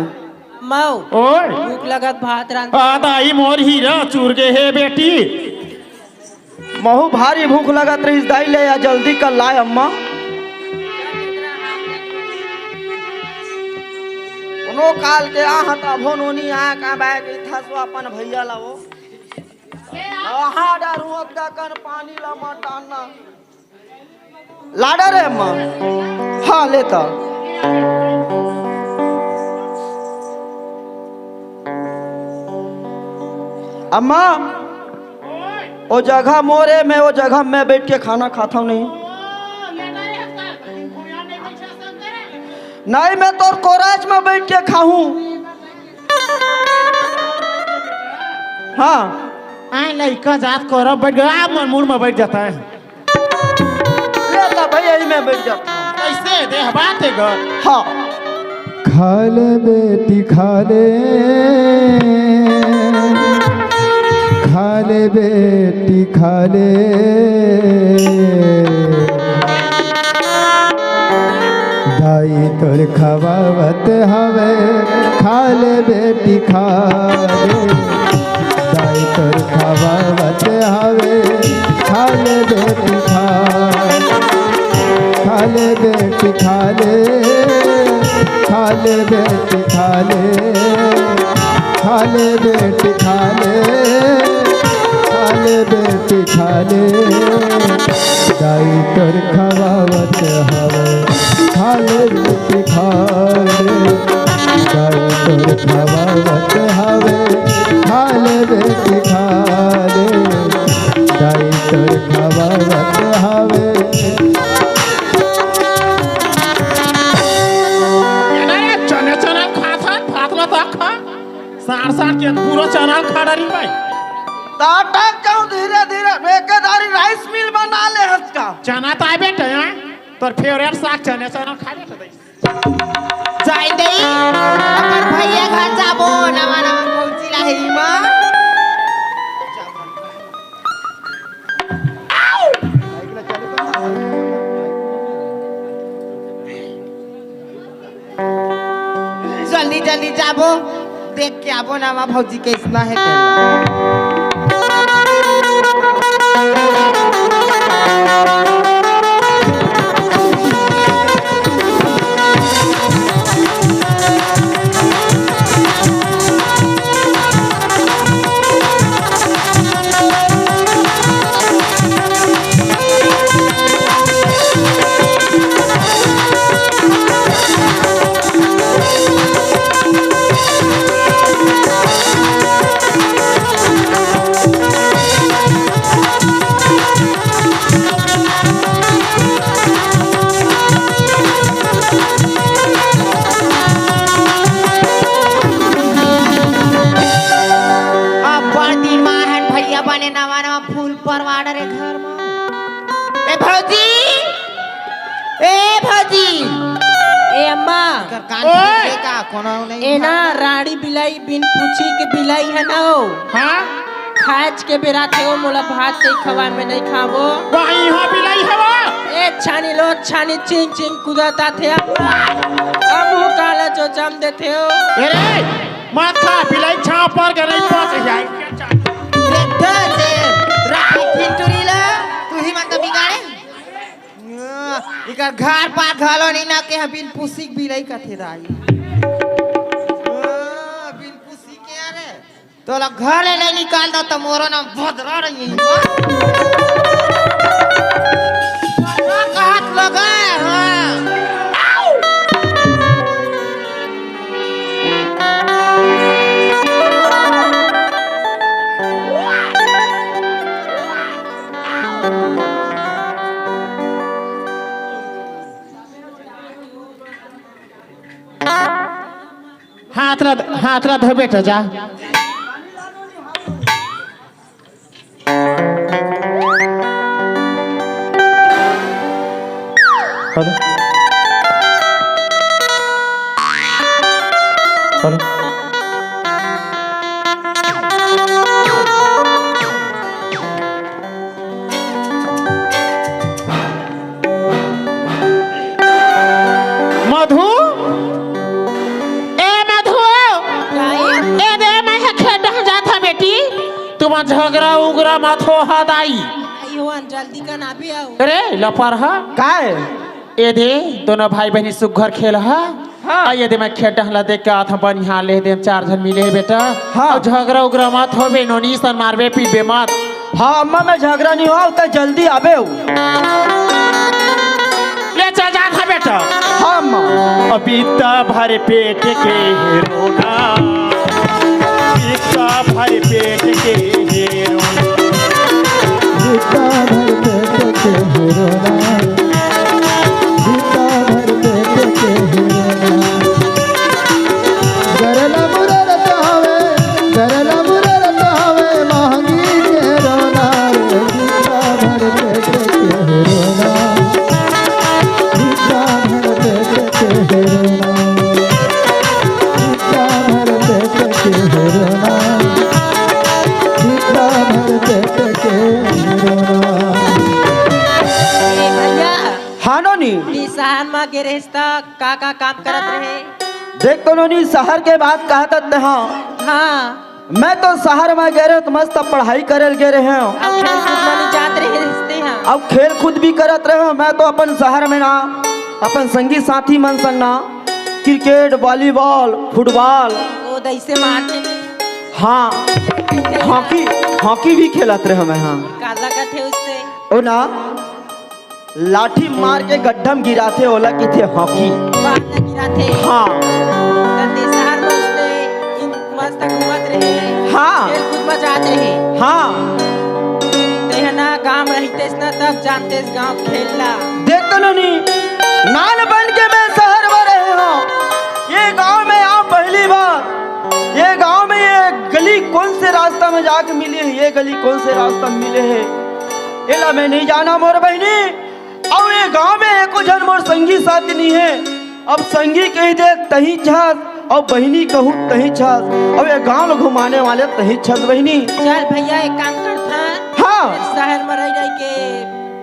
मऊ। ओए। भूख लगत भात रांध। आ, दाई मोर हीरा चूर गे हे बेटी। महू भारी भूख लगत रहिस दाई, ले आ जल्दी कर लाय अम्मा। कोनो काल के आहत अभो नोनी आ का बाय के थसो अपन भैया ला वो। आहा डारू अब दकन पानी ला मत डालना। लाडा रे अम्मा। हाँ, लेता। अम्मा, ओ जगह मोरे, मैं ओ जगह में बैठ के खाना खाता हूँ नहीं। नहीं, मैं तोर कोराज में बैठ के खाऊं। हाँ। आए लइका जात कोरा बैठ गया, मन मुड़ में बैठ जाता है। ले त भाई, यही में बैठ जाता हूँ। कैसे देह बात है घर? हाँ। खा ले बेटी, खा ले, खा ले बेटी, खा ले। दाई तोर खवावत हवे, खा ले बेटी, खा ले। दाई तोर खवावत हवे, खा ले बेटी खा, खा ले बेटी खा ले, खा ले बेटी खा ले, खा ले बेटी खा ले, खा ले बेटी खा ले। दाई तोर खवावत हवे, खा ले बेटी खा ले। दाई तोर खवावत हवे, खा ले बेटी खा ले। दाई तोर खवावत हवे। आर साथ के पूरा चना खा डारी भाई। ताटा क्यों धीरे धीरे बेकेदारी राइस मिल बना ले हस का? चना तो आए बेटा, हाँ? तोर फेवरेट साग चने, चना खा बेटा दई। जाई दई, अपन भैया घर जाबो, नवा नवा भौजी लाही मा। जल्दी जल्दी जाबो, देख के आबो ना, माँ भौजी कैसना है तेला। अब्बड़ दिन मा हन भैया बने नवा नवा फूल परवाड़ रे घर मा। ए भौजी, ए भौजी। ए अम्मा। एकर कान ओए! फूट गे का? कोनो नहीं ए ना, राड़ी बिलाई बिन पूछी के बिलाई है ना ओ। हाँ? खाच के बेरा थे ओ, मोला भात नहीं खवा, मैं नहीं खाबो। वही हो बिलाई हवा। ए छानी लो, छानी चिंग चिंग कुदाता थे अम्मा। अब मुँह काला चोचम देथे ओ। अरे, मत खा, बिलाई छाँव पर के नहीं पच जाए। देखते जे राई खिंटुरी ला, तू ही मन तो बिगाड़े। इकर घर पार घलो नहीं ना के बिन पुसिक बिलाई कथे दाई। बिन पुसिक के अरे, तोला घर ले नहीं निकाल दो तो मोरो ना भद्रा रही है। कहत लगे, हाँ। हाथ ला, हाथ ला धो बेटा, जा। हेलो। हेलो। मधु, ए मधु, ए दे, मैं ह खेत डहर जात हँव बेटी, तुमन झगरा उगरा मत होहा दाई। आई हो, जल्दी कन आबे आओ। अरे लपर हा। काय? ए दे, दोनों भाई बहिनी सुग्घर खेलहा। हाँ। आ, ए दे मैं खेत डहर ला देख के आत हँव, बनिहार ले दे चार झन मिले हे बेटा। हाँ। अउ झगरा उगरा मत होबे, नोनी सन मारबे पीटबे मत। हाँ अम्मा, मैं झगरा नहीं होवँव, तैं जल्दी आबे हो। ले चल जात हँव बेटा। हाँ अम्मा। अब इतना भर पेट के रोना, इतना भर पेट के रोना। इतना भर पेट के रोना। भीतर भर पेट के रोना। गरला मुरर तावे, गरला मुरर तावे, महंगी के रोना रे। भीतर भर पेट के रोना। भीतर भर पेट के रोना। भीतर भर पेट के रोना। भीतर भर पेट के रोना। ए भैया, हाँ नोनी। नी सहर म गे रहेस त का का काम करत रहे? देख तो नोनी, सहर के बात कहत हँव। हाँ। मैं तो सहर म गे रहेंव त मस्त पढ़ाई करे ल गे रहेंव। अउ खेल कूद म नहीं जात रहे रिश्ते हाँ। अउ खेल कूद भी करत रहेंव। मैं तो अपन सहर में ना, अपन संगी साथी मन संग ना, क्रिकेट, वॉलीबॉल, फुटबॉल। ओ, दइसे मारथे। हाँ, हॉकी, हॉकी भी खेलत रहेंव मैं, हाँ। काला कथे उससे? ओ ना, लाठी मार के गड्ढा म गिराथे, ओला कथे हॉकी। बाहर ना गिराथे। हाँ। त तैं सहर म उसने इन-, मस्त घूमत रहे। हाँ। खेल कूद म जात रहे। हाँ। तैं ह ना गाँव रहितेस ना, तब जानतेस गाँव खेल ला। देख तो नोनी, नान बन के मैं सहर म रहे हँव। ये गाँव में आँव पहली बार। ये गाँव में ये के मिले हे, ये गली कौन से रास्ता मिले हे, एला मैं नहीं जाना मोर बहिनी। अउ ये गांव में एको झन मोर संगी साथी नहीं हे। अब संगी कहि दे तही छस, अउ बहिनी कहूं तही छस, अउ ये गांव में घुमाने वाले तही छस बहिनी। चल भैया, एक काम करथा। हाँ। शहर में रह रह के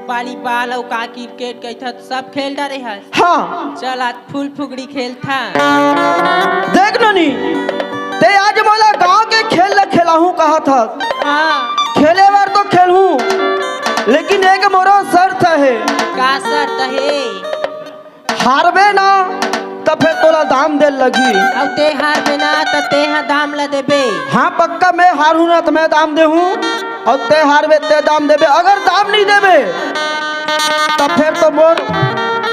volleyball अउ का cricket कहिथस, सब खेल डारे हस। हाँ। चल आज फूल फुगड़ी खेलथा। देख नोनी, ते आज मोला गांव के खेल ल खेलाहूं कहत हस। हाँ। खेले बर तो खेलहूं, लेकिन एक मोरो शर्त हे। का शर्त हे? हारबे ना, त फेर तोला दाम दे लगही। अउ ते हारबे ना, त तेहा दाम ल देबे। हाँ, पक्का, मैं हारहूं ना, त मैं दाम देहूं। अउ ते हारबे, ते दाम देबे। अगर दाम नहीं देबे, त फेर तो मोर,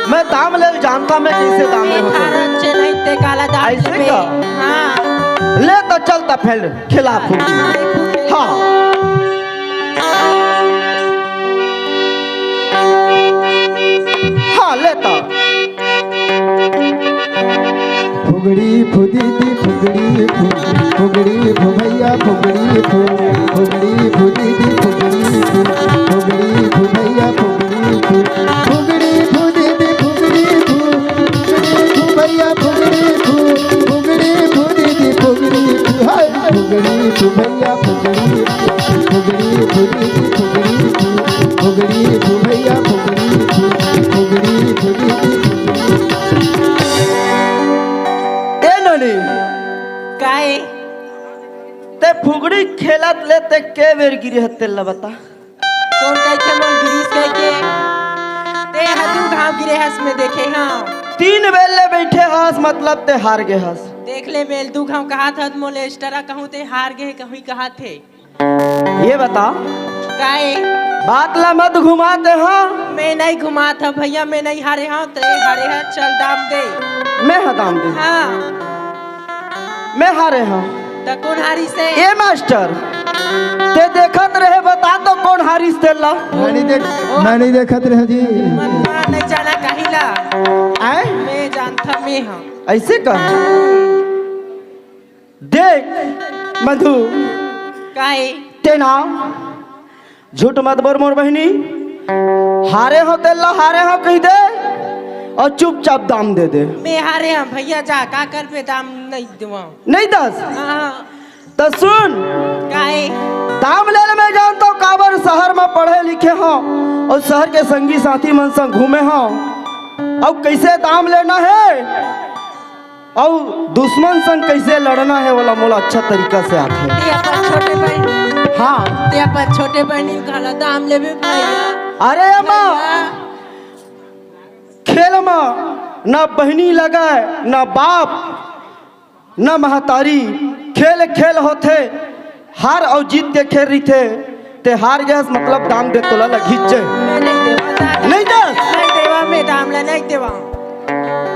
मैं दाम ले जानथा, मैं कइसे दाम ले होथे। हारन से नहीं ते काला दाम अइसे देबे। का? हाँ। ले त चल त फेर खिला फुगड़ी। हाँ। हाँ, ले त। फुगड़ी फुदी दी फुगड़ी फु, फुगड़ी फु भैया फुगड़ी फु, फुगड़ी फुदी दी फुगड़ी फु, फुगड़ी फु भैया फुगड़ी फु, फुगड़ी फुदी दी फुगड़ी फु, फुगड़ी फु भैया फुगड़ी फु, फुगड़ी फुदी दी फुगड़ी फु, हाय फुगड़ी फु भैया फुगड़ी फु, फुगड़ी फुदी दी फुगड़ी फु, फुगड़ी फु भैया फुगड़ी फु, फुगड़ी फुदी दी। ए नोनी, काय? ते फुगड़ी खेलत ले ते के बेर गिरे हस तेला बता। कोन कहिथे मोला गिरिस कहिके? ते ह दू घांव गिरे हस, मैं देखे हंव। तीन बेर ले बइठे हस, मतलब ते हार गे हस। देख ले, मैं दू घांव कहत हंव, मोला extra कहूं ते हार गे कहीं कहत हे। ये बता। काय? बात ला मत घुमा ते हा। मैं नहीं घुमात हंव भैया, मैं नहीं हारे हंव, ते हारे हस, चल दाम दे। मैं हा दाम दे। हाँ। मैं हारे हंव। त कोन हारिस हे? ए मास्टर, ते देखत रहे, बता तो कोन हारिस तेला? मैं नहीं देख, मैं नहीं देखत रहे जी। मन नहीं जाना कहीं ला। आय? मैं जानत हंव, मैं हंव। अइसे का? देख मधु, काय? ते ना झूठ मत बोल मोर बहिनी, हारे हंव तेला हारे हंव कहि दे अउ चुपचाप दाम दे दे। मैं हारे हंव भैया, जा का करबे, दाम नहीं देवंव। नहीं दस? हाँ। त सुन, काय? दाम ले ले मैं जानत हंव, काबर शहर में पढ़े लिखे हंव अउ शहर के संगी साथी मन संग घूमे हंव अउ कइसे दाम लेना हे अउ दुश्मन संग कइसे लड़ना हे, ओला मोला अच्छा तरीका से आथे। ते अपन छोटे बहिनी, हाँ। ते अपन छोटे बहिनी काला दाम लेबे भैया। अरे अम्मा, भैया। खेल म ना बहिनी लगय, ना बाप, ना महतारी। खेल खेल होथे, हार अउ जीत के खेल रहिथे। ते हार गे हस, मतलब दाम दे तोला लगही चे। मैं नहीं देवंव, दादा। नहीं दस? नहीं देवंव, मैं दाम ला नहीं देवंव।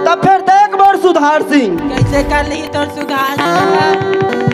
त फेर देख मोर सुधार सिंह। कइसे कर लिही तोर सुधार सिंह?